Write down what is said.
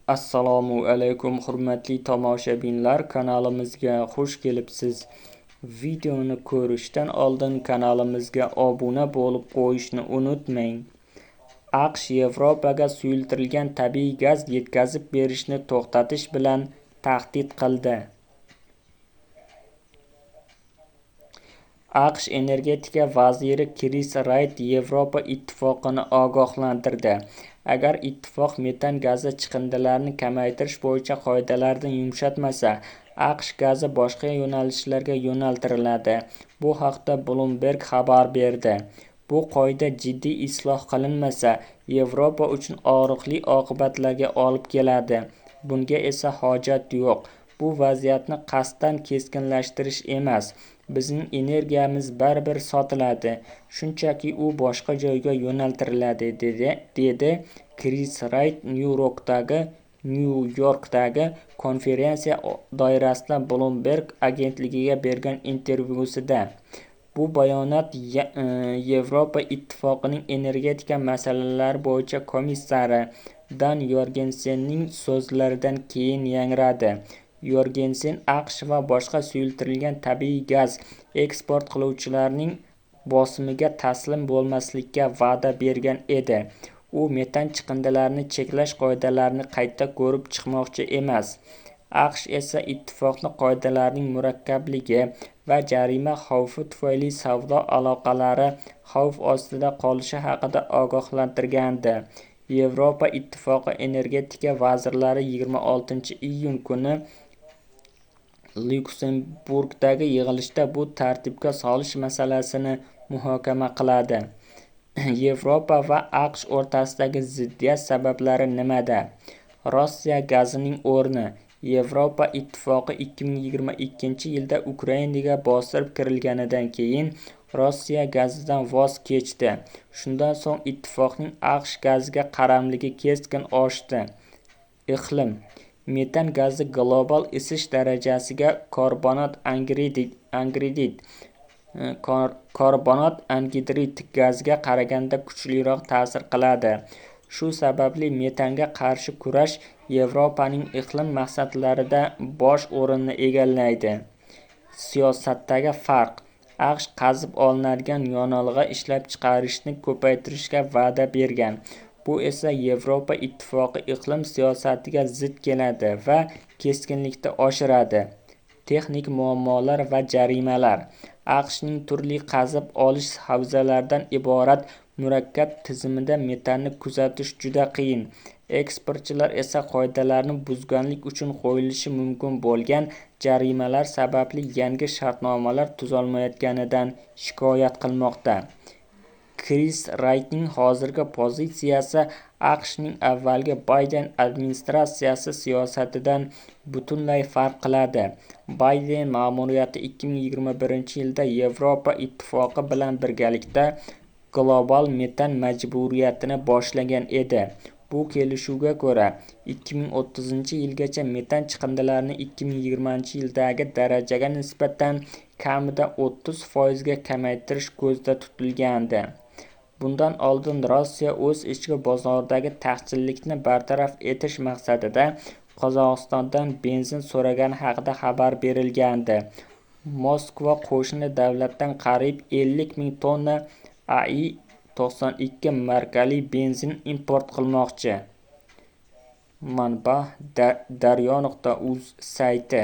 Assalomu alaykum hurmatli tomoshabinlar, kanalimizga xush kelibsiz. Videoni ko'rishdan oldin kanalimizga obuna bo'lib qo'yishni unutmang. AQSh Yevropaga suyultirilgan tabiiy gaz yetkazib berishni to'xtatish bilan tahdid qildi. AQSh energetika vaziri Kris Rayt Yevropa Ittifoqini ogohlantirdi. Agar ittifoq metan gazi chiqindilarini kamaytirish bo'yicha qoidalarni yumshatmasa, AQSh gazi boshqa yo'nalishlarga yo'naltiriladi. Bu haqda Bloomberg xabar berdi. Bu qoida jiddiy isloh qilinmasa, Yevropa uchun og'riqli oqibatlarga olib keladi. Bunga esa hojat yo'q. Bu vaziyatni qasddan keskinlashtirish emas. Bizning energiyamiz baribir sotiladi, shunchaki u boshqa joyga yo'naltiriladi, dedi Kris Rayt Nyu-Yorkdagi konferensiya doirasida Bloomberg agentligiga bergan intervyusida. Bu bayonot Yevropa Ittifoqining energetika masalalari bo'yicha komissari Dan Yorgensenning so'zlaridan keyin yangradi. Yorgensen AQSh va boshqa suyultirilgan tabiiy gaz eksport qiluvchilarning bosimiga taslim bo'lmaslikka va'da bergan edi. U metan chiqindilarini cheklash qoidalarini qayta ko'rib chiqmoqchi emas. AQSh esa ittifoqni qoidalarning murakkabligi va jarima xavfi tufayli savdo aloqalari xavf ostida qolishi haqida ogohlantirgandi. Yevropa Ittifoqi energetika vazirlari 26-iyun kuni Lyuksemburgdagi yig'ilishda bu tartibga solish masalasini muhokama qiladi. Yevropa va AQSh o'rtasidagi ziddiyat sabablari nimada? Rossiya gazining o'rni. Yevropa Ittifoqi 2022-yilda Ukrainaga bostirib kirilganidan keyin Rossiya gazidan voz kechdi. Shundan so'ng ittifoqning AQSh gaziga qaramligi keskin oshdi. Iqlim. Metan gazi global isish darajasiga karbonat angidrid gaziga qaraganda kuchliroq ta'sir qiladi. Shu sababli metanga qarshi kurash Yevropaning iqlim maqsadlarida bosh o'rinni egallaydi. Siyosatdagi farq. AQSh qazib olinadigan yonilg'i ishlab chiqarishni ko'paytirishga va'da bergan. Bu esa Yevropa Ittifoqi iqlim siyosatiga zid keladi va keskinlikni oshiradi. Texnik muammolar va jarimalar. AQShning turli qazib olish havzalaridan iborat murakkab tizimida metanni kuzatish juda qiyin. Eksportchilar esa qoidalarni buzganlik uchun qo'yilishi mumkin bo'lgan jarimalar sababli yangi shartnomalar tuzolmayotganidan shikoyat qilmoqda. Kris Raytning hozirgi pozitsiyasi AQShning avvalgi Bayden administratsiyasi siyosatidan butunlay farq qiladi. Bayden ma'muriyati 2021-yilda Yevropa Ittifoqi bilan birgalikda global metan majburiyatini boshlagan edi. Bu kelishuvga ko'ra, 2030-yilgacha metan chiqindilarini 2020-yildagi darajaga nisbatan kamida 30% ga kamaytirish ko'zda tutilgandi. Bundan oldin Rossiya o'z ichki bozoridagi taqchillikni bartaraf etish maqsadida Qozog'istondan benzin so'ragani haqida xabar berilgandi. Moskva qo'shni davlatdan qariyb 50 ming tonna AI-92 markali benzin import qilmoqchi. Manba: daryo.uz sayti.